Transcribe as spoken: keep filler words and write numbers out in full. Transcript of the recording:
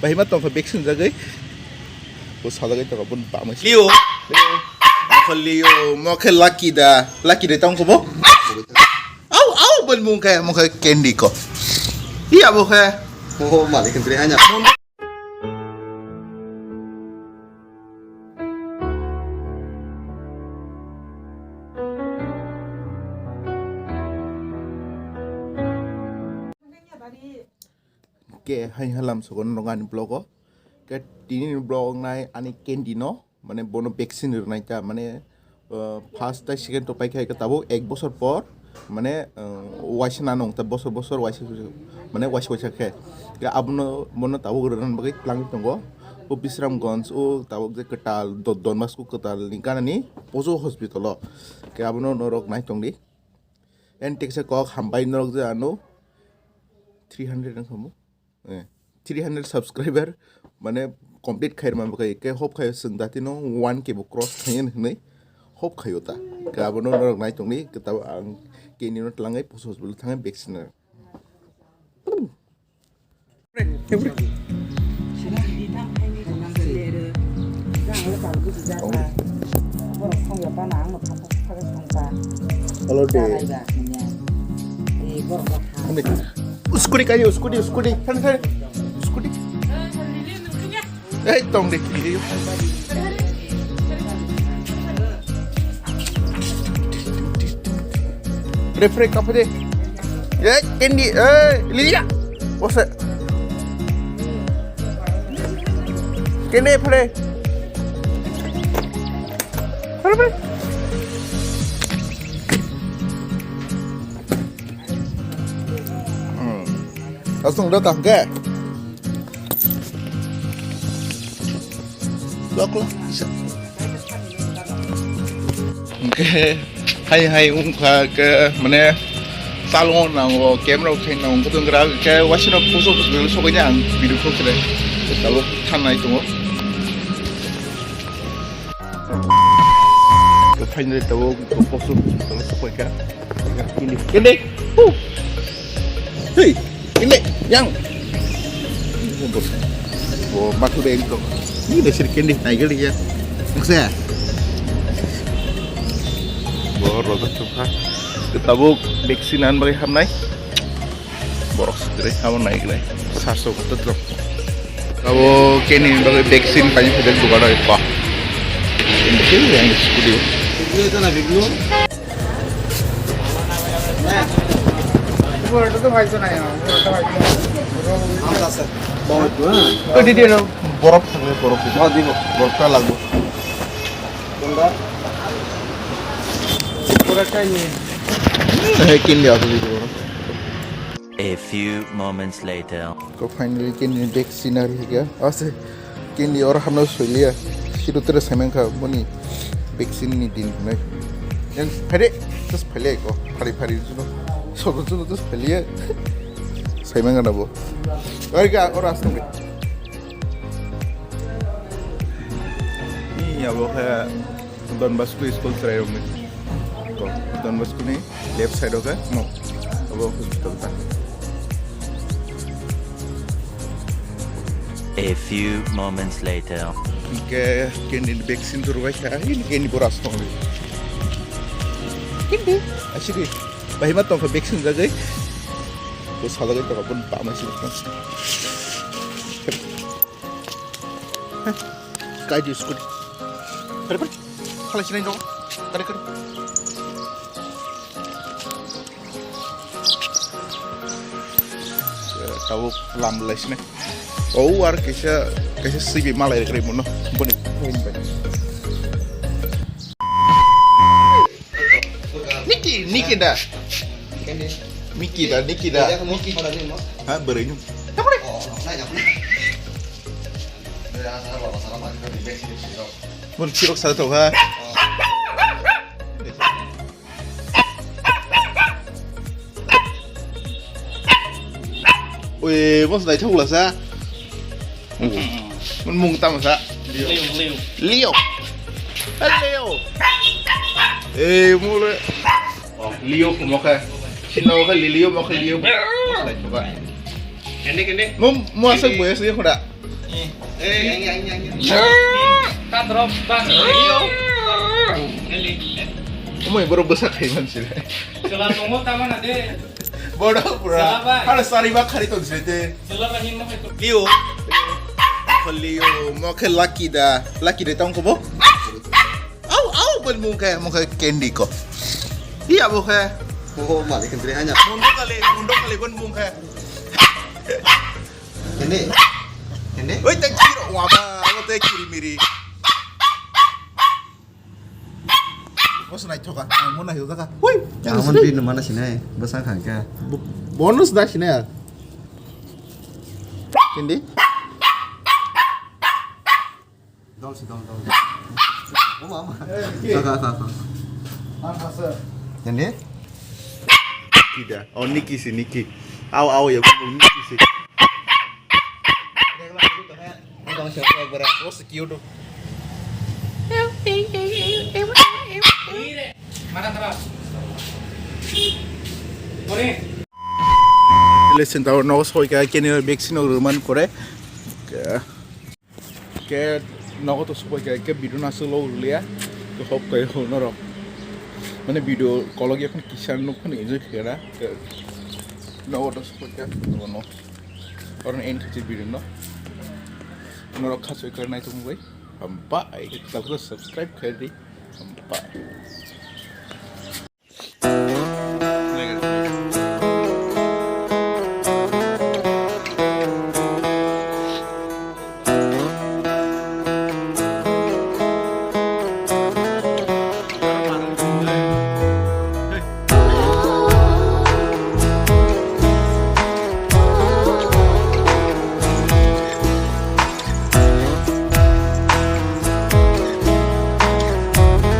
Bahima tongkha vaccine jagwi. Bo sajagwi tongkha bun bamai. Leo. Mokhe Leo, mokhe Lucky da. Lucky de tongkha bo. Au, au, bun mungkhe, mokhe Candy ko. Iya mokhe. Oh, malik kentri hanya. Ke hai halam sogon rong ani vlog o. Ke tini ni vlog nai ani Candy no, mane bono vaccine rwnai ta, mane, uh, first tai second to paikha ke tabuk ek bosor por, mane, uh, waisa nanong ta bosor bosor waisa, mane waisa waisa khe. Ke abono bono tabuk rwna bagwi tlang tongo. O Bisramganj o tabuk je kwtal Do-, Don Bosco kwtal ni gana ni pojo hospital o. Ke abono norok nai tongdi. En teksa kok hambai norok je ano three hundred wng khamu. Eh, three hundred subscriber mane complete khairma bakai ke hop khayo, chwng datino one K bo cross khayan hinwi hop khayo ta. Ke abono norok nai tongni ke tabo ang Candy no tlangai poso hospital thangai vaccine. Hello de. Scooty kayo, scooty, scooty. Sana, sana. Scooty. Eh, tong de kiri. Refre kape de. Eh, Candy, eh, Lilia. Bose. Candy, pare. Pare, pare. Hmm. Langsung datang ke. Lok, lok, isa. Hingke hai hai wngkha ke mane salongo nango camera khai nango kutung gra ke wasino puso puso sokoi ang video ko kre. Tabo thanai tongo. Ke thainai tabo puso puso sokoi ka. Kende. Kende. Hu. Hei, ini yang. Bo mathu deng to. Ini deh sir Candy, naik kali ya. Maksa. Bo roda chukha. Tabuk vaccine an bagi hamnai. Borok sudre hamon naik lai. Sarso kata to. Abo Candy bagi vaccine paling sedang dukan apa? Ini sih yang studio. Itu itu na biglu. Borok thangni borok. Borok ta lagbo. He Candy asli borok. A few moments later. Ko finally Candy ni vaccine ari higa. Ase Candy oro hamno soiliya. Siru tere semen kha boni vaccine ni din nai. Yang phare just phale ko phari phari juno. Sogo juno just phale. Semen kana bo. Ari ga oro asli. Ni abo kha Don Bosco school chwrai rok ni. Ko Don Bosco ni left side o khe mo. Abo hospital ta. A few moments later. Ke Candy ni vaccine tu ruwai kha. Ini Candy boras tong ni. Candy. Asiri. Bahima tong kha vaccine jagwi. Ko salagwi tong kha bun pa ma sini. Kai di scooty. Kare kare. Khalai sinai dong. Kare kare. Tabuk lam lai sinai. Oh, ar kaisa kaisa sibi malai kare mono. Boni point bai. Niki, Niki da. Miki da, Niki da. Ha, bwrwi nung. Mun chirok sa to ha. Ui, bos dai thok lasa. Mun mung tamo sa. Leo, Leo. Leo. Leo. Eh, mule. Oh, Leo ko mokhe. Sino ko Leo mokhe Leo. Kende, kende. Mo, mo asa boya sih khoda. Kan drop, kan. Iyo. Umai borok bwsa khai mansi. Chwla tongo tamo na de. Bodo pura. Chwla bai. Haro sari ba khari ton sete. Chwla bai hin mo hai to. Leo. Leo, mo khe lucky da. Lucky de tong ko bo. Au, au, bon mung khe, mung khe candy ko. Iya bo khe. Oh, malik kentri hanya. Mundo kali, mundo kali bon mung khe. Candy. Candy. Oi, te kiro, wa ba, wa te kiri miri. Bos nai thoka, ang mo nai thoka. Hui, Ang mo di mana sinai, basa khangka. Bonus da sinai. Candy. Dol si dol dol. Oma oma. Kha kha kha kha. Nini? Kida. Oh, Niki si Niki. Aw aw ya, Niki si. Oh, si cute. Listen, tao no soy ka kene vaccine rwman kore. Ke nogo to sopai ka ke video na solo rwliya. To hop kai ho norok. Mane video kolok yakon kisa nuk phano enjoy khena. Nogo to sopai ka no. Oron end khachi video no. Norok khasoi kar nai tong bai. Hambai. Channel ko subscribe khai di. Hambai.